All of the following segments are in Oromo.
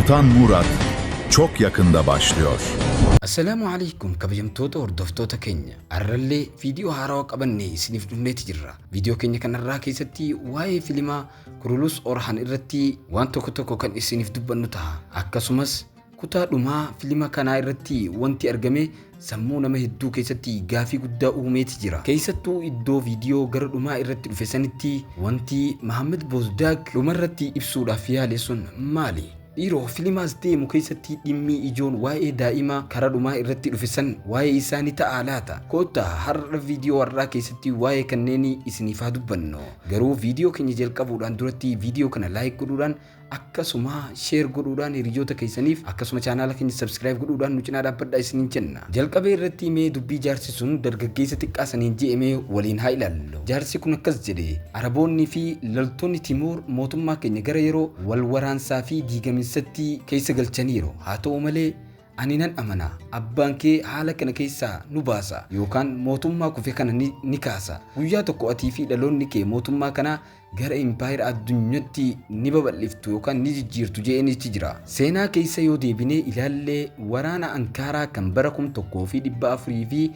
Sultan Murat çok yakında başlıyor. Assalaamu alaikum kabajamtoota hordoftoota keenya. Har'allee viidiyoo haarawaa qabannee isiniif dhufneeti jirra. Viidiyoo keenya kanarraa keessatti waa'ee filimaa Kurulus Orhan irratti waan tokko tokko kan isiniif dubbannu ta'a. Akkasumas kutaa dhumaa filima kanaa irratti wanti argame sammuu nama hedduu keessatti gaafii guddaa uumeeti jira. Keessattuu iddoo viidiyoo gara dhumaa irratti dhufe sanitti wanti Mahammed Bozdaag dhumarratti ibsuudhaaf yaale sun maali? Dhiiroo filimaas deemu keessatti dhimmi ijoon waa'ee daa'ima karaa dhumaa irratti dhufe san waa'ee isaa ni ta'a laata? Kottaa har'a viidiyoo har'aa keessatti waa'ee kanneenii isiniif haa dubbannu. Garuu viidiyoo keenya jalqabuudhaan duratti viidiyoo kana like godhuudhaan, akkasuma share godhuudhaan hiriyoota keessaniif, akkasuma chaanaala keenya subscribe godhuudhaan nu cinaa dhaabbadhaa isiniin jenna. Jalqabee irratti mee dubbii jaarsi sun dargaggeessa xiqqaa saniin je'emee waliin haa ilaallu. Jaarsi kun akkas jedhe: Araboonni fi loltoonni Timuur mootummaa keenya gara yeroo wal waraansaa fi diigaminsatti keessa galchaniiru. Haa ta'u malee ani nan amana, abbaan kee haala kana keessaa nu baasa yookaan mootummaa kufe kana ni kaasa. Guyyaa tokko atii fi dhaloonni kee mootummaa kana gara impaayera addunyaatti ni babal'iftu yookaan ni jijjiirtu je'enitti jira. Seenaa keessa yoo deebinee ilaallee, waraana Ankaaraa kan bara 1402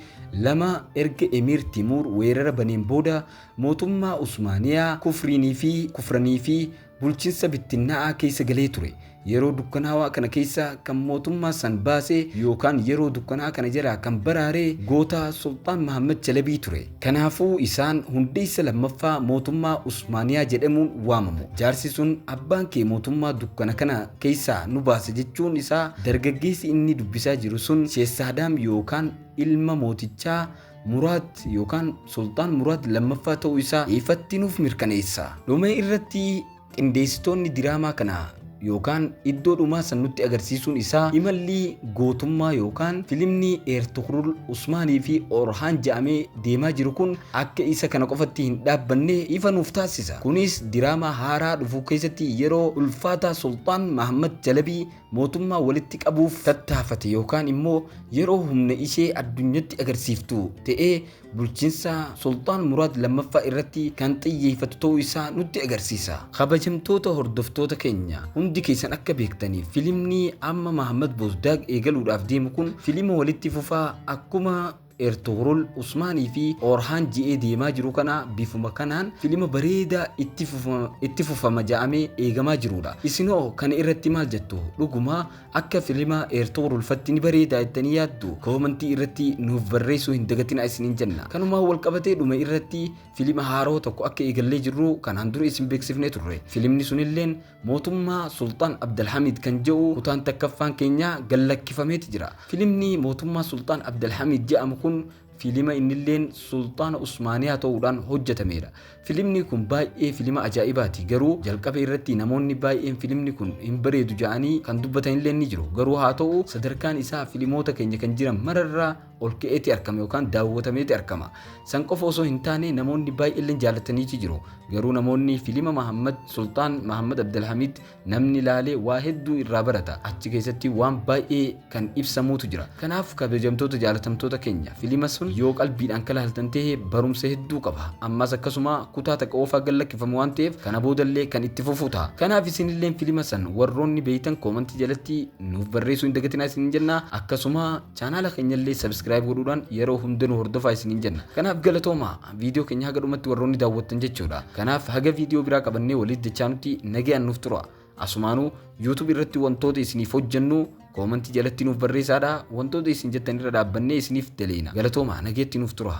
erga Emiir Timuur weerara baneen booda mootummaa Usmaaniyaa kufriinii fi kufranii fi bulchiinsa bittinnaa'aa keessa galee ture. Yeroo dukkanaawaa kana keessa kan mootummaa san baase yookaan yeroo dukkanaa kana jalaa kan baraare goota Sultaan Mahammad Chalabii ture. Kanaafuu isaan hundeessa lammaffaa mootummaa Usmaaniyaa jedhamuun waamamu. Jaarsi sun abbaan kee mootummaa dukkana kana keessaa nu baase jechuun isaa, dargaggeessi inni dubbisaa jiru sun Sheessaadaam yookaan ilma mootichaa Muraad yookaan Sultaan Muraad lammaffaa ta'uu isaa ifatti nuuf mirkaneessa. Dhuma irratti qindeessitoonni diraamaa kana yookaan iddoo dhumaa san nutti agarsiisuun isaa imalli gootummaa yookaan filimni Eertugrul Usmaanii fi Orhaan jedhamee deemaa jiru kun akka isa kana qofatti hin dhaabbanne ifa nuuf taasisa. Kunis diraamaa haaraa dhufu keessatti yeroo ulfaataa Sultaan Mahammad Jalabii mootummaa walitti qabuuf tattaafate yookaan immoo yeroo humna ishee addunyatti agarsiiftu ta'ee bulchiinsa Sultaan Muraad lammaffaa irratti kan xiyyeeffatu ta'uu isaa nutti agarsiisa. Kabajamtoota hordoftoota keenya, hundi keessan akka beektaniif filimni amma Mahammad Bozdaag eegaluudhaaf deemu kun filima walitti fufaa akkuma Ertugrul Usmaanii fi Orhaan je'ee deemaa jiru kana bifuma kanaan filima bareedaa itti fufama ja'amee eegamaa jirudha. Isinoo kana irratti maal jettu? Dhuguma akka filima Ertugrul fatti ni bareedaa jettanii yaaddu? Koomantii irratti nuuf barreessuu hin dagatinaa isiniin jenna. Kanumaan wal qabatee dhuma irratti filima haaroo tokko akka eegallee jirru kanaan dura isin beeksifnee turre. Filimni sunilleen mootummaa Sultaan Abdalhamid kan jedhu kutaan takkaffaan keenya gallakkifameeti jira. Filimni mootummaa Sultaan Abdalhamid jedhamu kun filima innilleen Sultaana Usmaaniyaa ta'uudhaan hojjetamedha. Filimni kun baay'ee filima ajaa'ibaati. Garuu jalqaba irratti namoonni baay'een filimni kun hin bareedu jedhanii kan dubbatanillee ni jiru. Garuu haa ta'u, sadarkaan isaa filimoota keenya kan jiran mararraa ol ka'eeti argama yookaan daawwatameeti argama. San qofa osoo hin taane namoonni baay'eelleen jaalataniiti jiru. Garuu namoonni filima Mahammad Sultaan Mahammad Abdalhamid namni ilaalee waa hedduu irraa barata. Achi keessatti waan baay'ee kan ibsamuutu jira. Kanaaf kabajamtoota jaalatamtoota keenya, filima sun yoo qalbiidhaan kalaaltan ta'e barumsa hedduu qaba. Ammas akkasuma kutaa takka qofaa gallakkifamu waan ta'eef kana boodallee kan itti fufu ta'a. Kanaaf isinilleen filima san warroonni beeytan koomantii jalatti nuuf barreessuu hin dagatinaa isinin jenna. Akkasuma chaanaala keenyallee subscribe godhuudhaan yeroo hunda nu hordofaa isinin jenna. Kanaaf galatooma, viidiyoo keenya haga dhumatti warroonni daawwattan jechuudha. Kanaaf haga viidiyoo biraa qabannee walitti jechaa nutti nagayaan nuuf tura. Asumaanuu YouTube irratti wantoota isiniif hojjennu koomantii jalatti nuuf barreessaadha. Wantoota isin jettan irra dhaabbannee isiniif daleena. Galatooma, nageetti nuuf tura.